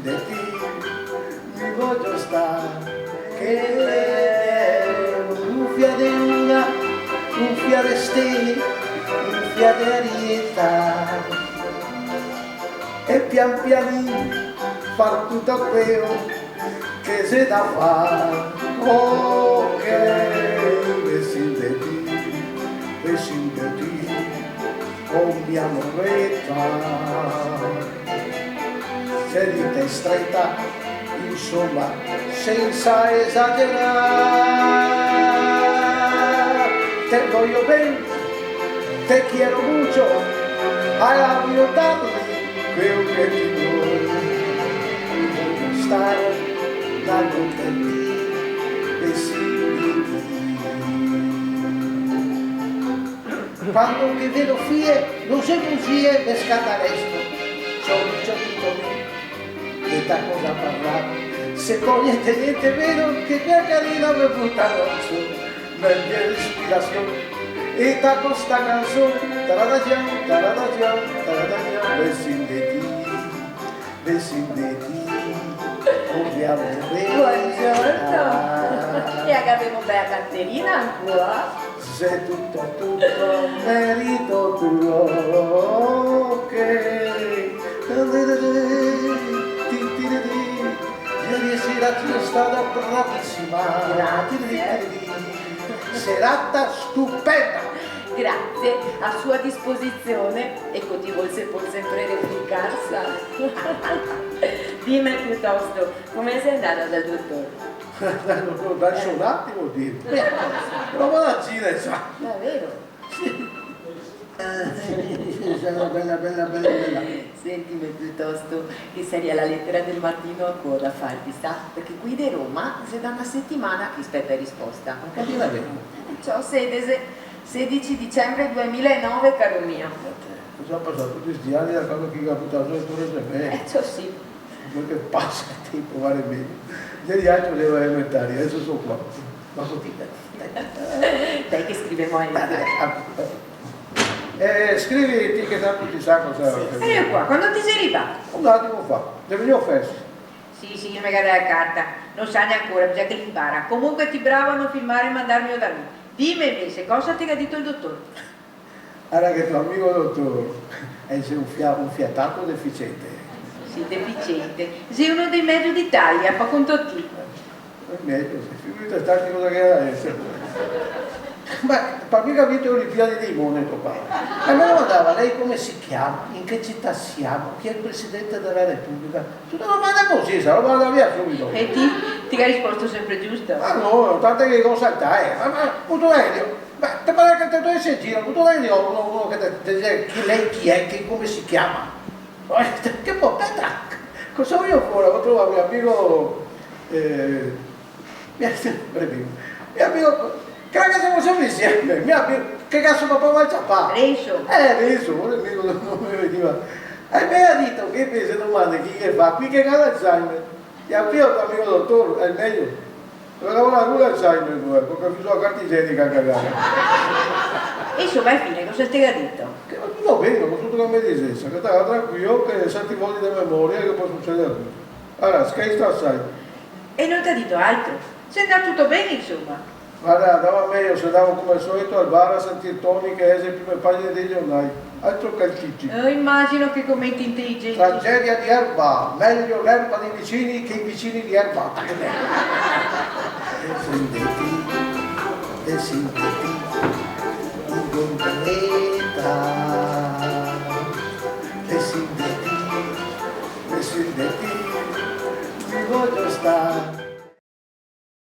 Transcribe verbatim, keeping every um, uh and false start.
De ti mi vojo star, che l'è un fià de luna, un fià de stele, un fià de arieta. E pian pianin far tuto queo che xe da far. Oh, che vesin de ti, vesin de ti, oh mia amoreta. Xe dita e streta, insoma, sensa esagerar. Te vojo ben, te quiero mucho, I love you darling, queo che ti vol. Vojo star da note ti, vesin de ti. Quando che vedo fie, no xe busie, me scata resto. Ciò, ciò, ciò, e da cosa parlar? Se po gnente, gnente vedo, che quea carina me buta roso, me vien l'ispirasion. E da co sta canson, taradagian, taradagian, taradagian, vesin de ti, vesin de ti, come amore. Buongiorno. Ah. E gavemo bea canterina ancora. Xe tuto, tuto merito tuo, ok. Ti, ti, ti, ti. Ieri sera ti xe stata bravisima. Grazie. Ti, ti, ti, ti. Serata stupenda. Grazie, a sua disposizione. E co ti vol se pol sempre replicar, sa. Dime piutosto, come xe andada dal dotor? Dal dotor, dal sonatico, dir. Roba da cine, sa. Davero? Sì. Eh, sì, sì, sì, bela, bela, bela, bela. Sentime piutosto, che saria la letera del matino ancora da farghe, sa? Parché quei de Roma xe da na setimana che i speta risposta. Ma che dì la vera? Eh, ciò, sedese, sedici dicembre duemilanove, caro mio. Eh, cosa xe pasà tuti sti ani da quando che i ga butà su le Torre Gemelle? Eh, ciò, sì. Come che pasa el tenpo, vare ben. Ieri l'altro leva elementari, deso so qua. Ma così, dai. Dai che scrivemo a Elena. Dai, dai, dai. Eh, scrivi ti che tanto ti sa cosa... Sì. Eco qua, quando ti xe rivà? Un atimo fa, xe vegnù festo. Sì, sì, che me ga dà la carta. No sa gnanca ancora, bisogna che l'inpara. Comunque ti bravo a no filmare e mandarmelo da mi. Dime invese, cosa te ga dito el dotor? Ara che to amigo dotor, eh, xe un fia-, un fiatato deficiente. Sì, deficiente. Xe uno dei mejo d'Italia, fa conto ti. Eh, mejo, sì, figurite st'altro cosa che ga da esare. Ma par mi ga vinto le Olimpiadi dei Mone, to pare. E me domandava: "Lei come si chiama? In che città siamo? Chi è il Presidente della Repubblica?" Tute domande cusì, se no manda via subito. E ti? Ti ga risposto sempre giusto? Ma no, tante che go saltà, eh. Ma, ma, vuto dire, ma te pare che te dovesi in giro, vuto dire uno, uno che te, te dixe: "Chi, lei chi è? Chi, come si chiama?" Che po', speta, cosa vojo fora? Go trovà me amigo, eh, mi, mi amigo, che la casa, semo insieme, mi amigo, che caso, papà, va a ciapar? Renzo. Eh, Renzo, pure mi, no me vegniva. E me ga dito che queste domande chi che fa, quei che ga l'Alzheimer. E a pio, amigo dotor, xe mejo. Però ora lu l'Alzheimer, parché go visto la carta igienica cagada. Insoma, a la fine, cosa te ga dito? Che va tuto ben, ma co tuto che me dixese, che stava tranquilo, che se ti vol de memoria, che pol suceder tuto. Ara, scherza asai. E no te ga dito altro? Xe andà tuto ben, insoma. Varda, andava mejo se andavo come al solito al bar a sentir Toni che lese le prime pagine dei giornai. Altro che el Cicci. Eh, imagino che comenti inteligenti. Tragedia di Erba, meglio l'erba dei vicini che i vicini di Erba. Tac, tac. E sentiti, e sentiti, i controlli.